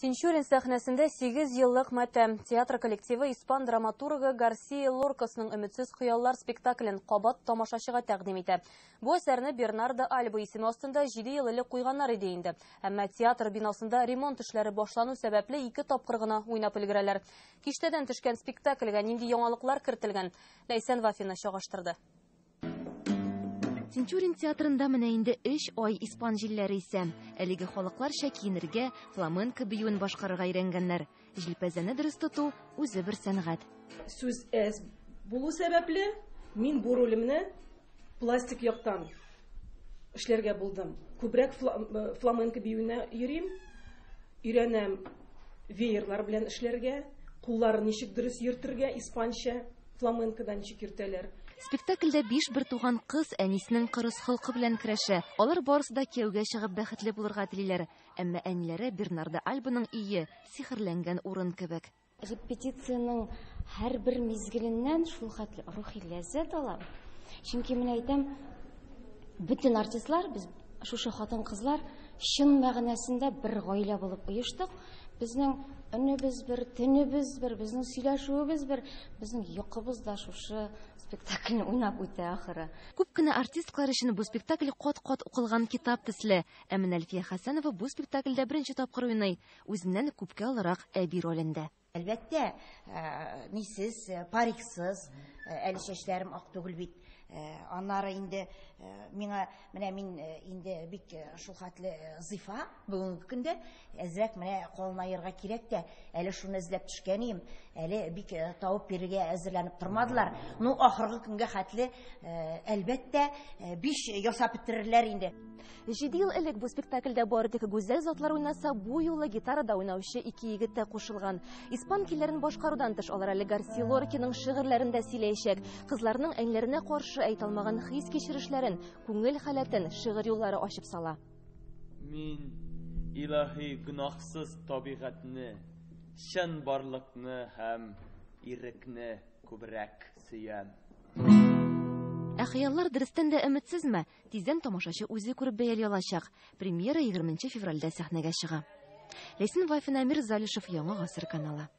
Тинчурин сәхнәсендә 8 еллык матәм. Театр коллективы испан драматургы Гарсия Лоркасның «Өметсез хыяллар» спектаклен кабат тамашачыга тәкъдим итә. Бу әсәрне Бернардо Альба исеме астында 7 ел элек куйганнар иде инде. Әмма театр бинасында ремонт эшләре башлану сәбәпле 2 тапкыр гына уйнап өлгерәләр. Киштәдән төшкән спектакльгә нинди яңалыклар кертелгән? Ләйсән Вафина чагыштырды. Тинчурин театрында менә инде 3 ай испан җилләре исә. Әлеге халыкларча киенергә, фламенко биюен башкарырга өйрәнгәннәр. Җилпәзәне дөрес тоту үзе бер сәнгать. Сүз әз булу сәбәпле, мин бу ролемне пластик яктан эшләргә булдым. Күбрәк фламенко биюенә йөрим, өйрәнәм веерлар белән эшләргә, кулларын ничек дөрес йөртергә, испанча фламенкода ничек йөртәләр. Спектакльдә 5 бертуган кыз әнисенең кырыс холкы белән көрәшә. Алар барысы да кияүгә чыгып бәхетле булырга телиләр. Әмма әниләре Бернардо Альбаның өе сихерләнгән урын кебек. Репетициянең һәрбер мизгеленнән шул хәтле рухи ләззәт алам. Чөнки менә әйтәм, бөтен артистлар, без шушы хатын-кызлар чын мәгънәсендә бер гаилә булып оештык. Безнең өнебез бер, төнебез бер, безнең сөйләшүебез бер, безнең йокыбыз да шушы спектакльне уйнап үтә ахыры. Күп кенә артистлар өчен бу спектакль кат-кат укылган китап төсле. Ә менә Әлфия Хәсәнова бу спектакльдә беренче тапкыр уйный, үзеннән күпкә олырак әби ролендә. Әлбәттә, нисез, париксыз, әле чәчләрем ак түгел бит. Аннары инде миңа, менә мин инде бик шул хәтле зифа бүгенге көндә, әзрәк менә калынаерга кирәк тә, әле шуны эзләп төшкән идем, әле бик табып бирергә әзерләнеп тормадылар. Ну, ахыргы көнгә хәтле, әлбәттә, 5 ясап бетерерләр инде. 7 ел элек бу спектакльдә бары тик гүзәл затлар уйнаса, бу юлы гитарада уйнаучы 2 егет тә кушылган. Испан көйләрен башкарудан тыш алар әле Гарсия Лоркиның шигырьләрен дә сөйләячәк. Кызларның әниләренә каршы әйтә алмаган хис-кичерешләрен, күңел халәтен шигырь юллары ачып сала. Мин илаһи гөнаһсыз табигатьне, чын барлыкны һәм ирекне күбрәк сөям. Ә хыяллар дөрестән дә өметсезме? Тиздән тамашачы үзе күреп бәяли алачак. Премьера 20 февральдә сәхнәгә чыга. Ләйсән Вафина, Әмир Залишев, Яңа Гасыр каналы.